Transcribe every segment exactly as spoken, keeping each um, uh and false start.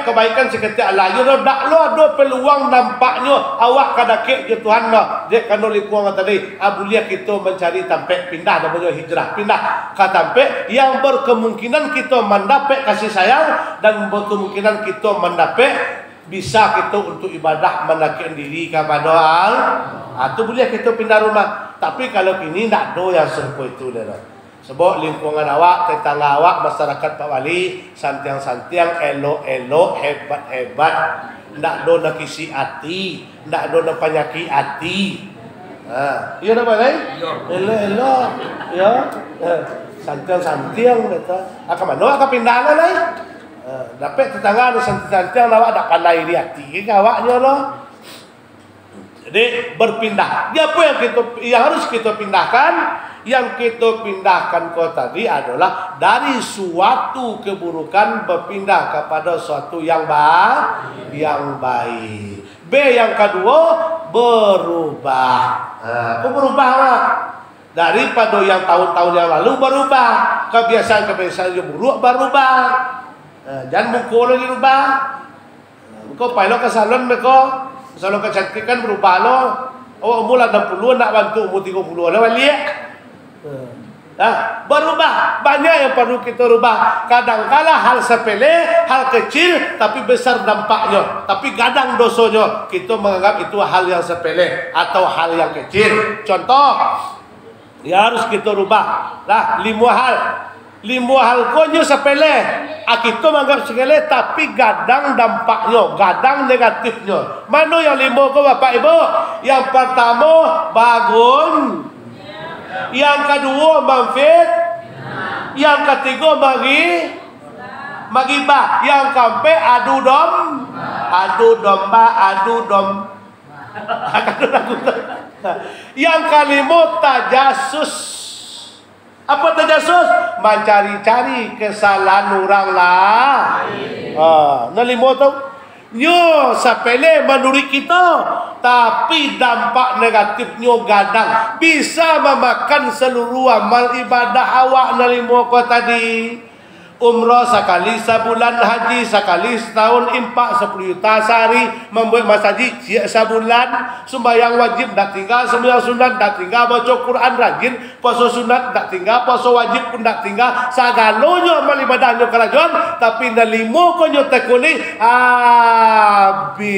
Kabaikan saketek alah, iyo doh, dak lo ado peluang nampaknyo awak ka dakek jo Tuhan doh, dek karano lingkuang tadi. Ah, buliah kito mancari tampek pindah, namonyo hijrah, pindah ka tampek yang berkemungkinan kito mandapek kasih sayang dan berkemungkinan kito mandapek bisa kito untuk ibadah mandakekkan diri kapado Allah. Ah, tu buliah kito pindah rumah. Tapi kalau kini ndak ado yang sarupo itu doh. Sebab lingkungan awak, tetangga awak, masyarakat Pak Wali, santiang-santiang, elok-elok, hebat-hebat, ndak ado nan kisi ati, ndak ado nan panyakik ati. Ha, iyo ndak, Pak, kan? Iyo. Elok-elok, yo. Ha, santiang-santiang, kata. Ah, ka mano awak ka pindah lah, lai? Ha, dapek tetangga ado santiang-santiang, awak dak pandai di ati, ka awaknyo lo. Jadi, berpindah. Di apo yang kito, yang harus kito pindahkan? Yang kito pindahkan ko tadi adolah dari suatu keburukan berpindah kepada suatu yang ba-, yang baik. B, yang kaduo, berubah. Ha, apo berubah, Mak? Daripado yang tahun-tahun yang lalu berubah, kebiasaan-kebiasaan yang buruk berubah. Ha, jan muko lo dirubah. Engkau pai lo ka salon beko, salon kecantikan berubah lo. Awak umur lah anam puluah, nak bantu umur tigo puluah lo baliak. Nah, berubah. Banyak yang perlu kita rubah. Kadangkala hal sepele, hal kecil, tapi besar dampaknya, tapi gadang dosonyo. Kita menganggap itu hal yang sepele atau hal yang kecil. Contoh, yang harus kita rubah lah limo hal. Limo hal ko nyo sepele, a, kito manganggap sepele, tapi gadang dampaknyo, gadang negatifnyo. Mano yang limo ko, Bapak Ibu? Yang pertamo, bagun. Yang kaduo, manfit. Yang katigo, magi-, magibah. Yang kaampek, adu dom-, adu domba, adu dom-, Yang kalimo, tajasus. Apo tajasus? Mancari-cari kesalahan urang lain. Ha, nan limo tu, nyo sapele manuruik kito, tapi dampak negatifnyo gadang, bisa mamakan saluruah amal ibadah awak nan limo ko tadi. Umrah sakali sabulan, haji sakali satahun, infak sapuluah juta sahari, mambuek masajik ciek sabulan, sumbayang wajib ndak tingga, sumbayang sunat ndak tingga, baco Quran rajin, puaso sunat ndak tingga, puaso wajib pun ndak tingga, sagalonyo amal ibadah nyo karajoan, tapi nan limo ko nyo tekuni, abih.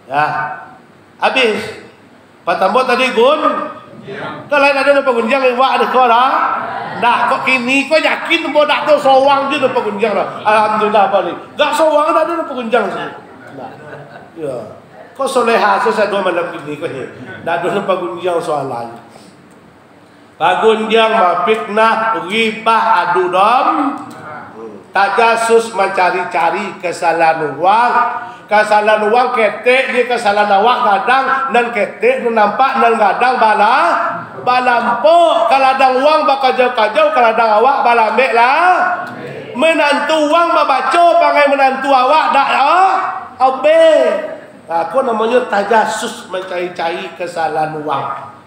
Ya, abih. Patambah tadi gun-, kan lain ado nan pagunjiang iwak ado ko lah. Ndak, kok kini ko yakin ambo dak ado surang juo nan pagunjiang lah. Alhamdulillah, bali. Gak surang dak ado nan pagunjiang sih. Nah. Ya. Kok soleha se sado malam kini ko ni. Ndak ado nan pagunjiang soalan. Pagunjiang, mafitnah, ghibah, adu dom-, tajasus, mancari-cari kasalahan urang. Kasalahan urang ketek, di kasalahan awak gadang, nan ketek, nan nampak, nan gadang bala-, balampok. Kaladang urang bakajau-kajau, kaladang awak balambek lah. Minantu urang babaco, pangai minantu awak dak, ah, obe. Nah, ko namonyo tajasus, mancari-cari kasalahan urang.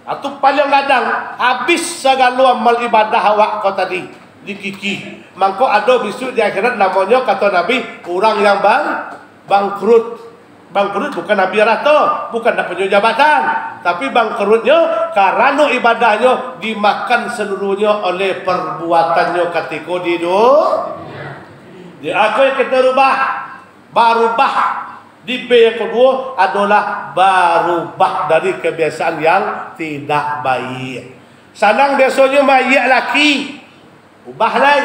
Atau paliang gadang, habis sagalo amal ibadah awak ko tadi, dikiki. Mangko ado bisuak di akhirat namonyo, kato Nabi, urang yang bang-, bangkrut. Bangkrut bukan habis arato, bukan dak punyo jabatan, tapi bangkrutnyo karano ibadahnyo dimakan saluruahnyo oleh parbuatannyo katiko di du-, di ako yang kita rubah. Barubah. Di B yang kaduo adolah barubah dari kabiasaan yang tidak baik. Sanang biasonyo maayek laki, ubah lai.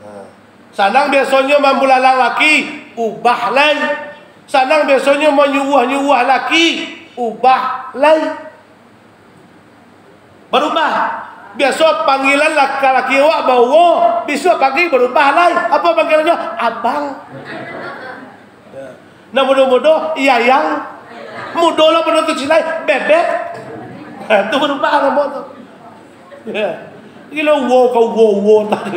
Ha. Sanang biasonyo mambulalang laki, ubah lai. Sanang biasonyo manyuruah-nyuruah laki, ubah lai. Barubah. Biaso panggilan laki-laki awak bawo, bisuak pagi barubah lai. Apo panggilannyo? Abang. Nah, mudo-mudo, iyayang. Mudo lah, mudo tu cilai, bebek. Tu barubah namo tu. Ya. Gilo, wo ka wo, wo tadi.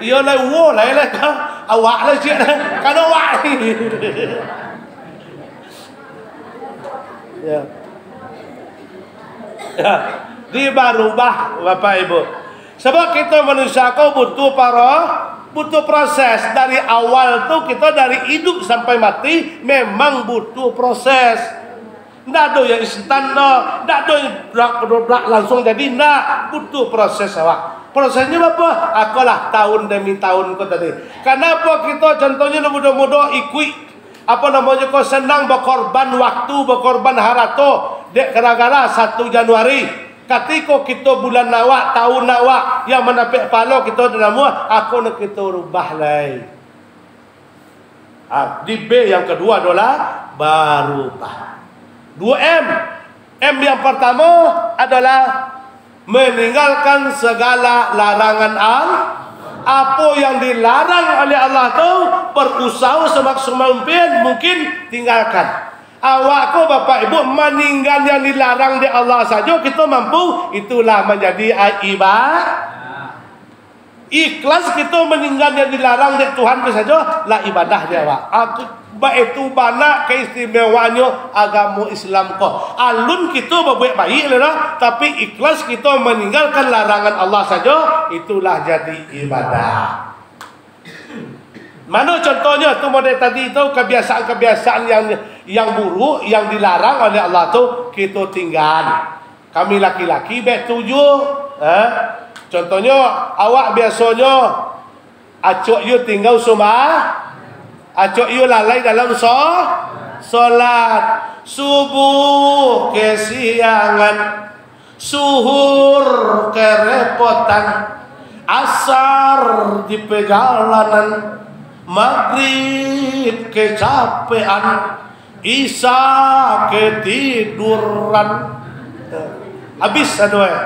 Iyo lah, wo lah, lah ka awak lah, ciek lah. Kan awak. Ya. Ya. Di barubah, Bapak Ibu. Sabab kito manusia ko butuh paro-, butuh proses. Dari awal tu kito dari iduik sampai mati memang butuh proses. Ndak ado yang instan doh, ndak ado yang dobrak-dobrak langsung jadi, ndak. Butuh proses awak. Prosesnyo apo? Akolah tahun demi tahun ko tadi. Kanapo kito contohnyo mudo-mudo ikuik, apo namonyo ko, senang bakorban waktu, bakorban harato, dek gara-gara satu Januari. Katiko kito bulan awak, tahun awak, yang mandapek pahalo kito namuah, ako nan kito rubah lai. Ah, di B yang kaduo adolah barubah. Duo M. M yang partamo adolah maninggalkan sagala larangan Allah. Apo yang dilarang oleh Allah tu, barusaho samaksimal mungkin, mungkin tinggalkan. Awak ko, Bapak Ibu, maninggalkan yang dilarang dek Allah sajo kito mampu, itulah manjadi ibadah. Ikhlas kito maninggalkan yang dilarang dek Tuhan tu sajo, lah ibadah dek awak. Aku, baitu bana kaistimewaannyo agamo Islam ko. Alun kito babuek baiak lah, tapi ikhlas kito maninggalkan larangan Allah sajo, itulah jadi ibadah. Mano contohnyo tu, model tadi tu, kabiasaan-kabiasaan yang, yang buruk, yang dilarang oleh Allah tu, kito tinggal. Kami laki-laki bek tujuh, eh? Contohnyo, awak biasonyo acok iyo tingga sumba-, acok iyo lalai dalam so-, solat. Subuh kasiangan, suhur karepotan, asar di pajalanan, magrib kacapekan, isya katiduran. Habis ado, eh.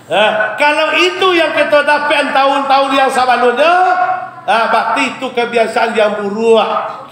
Eh, kalau itu yang kito dapek tahun-tahun yang sabalumnyo, ah, bararti itu kabiasaan yang buruak.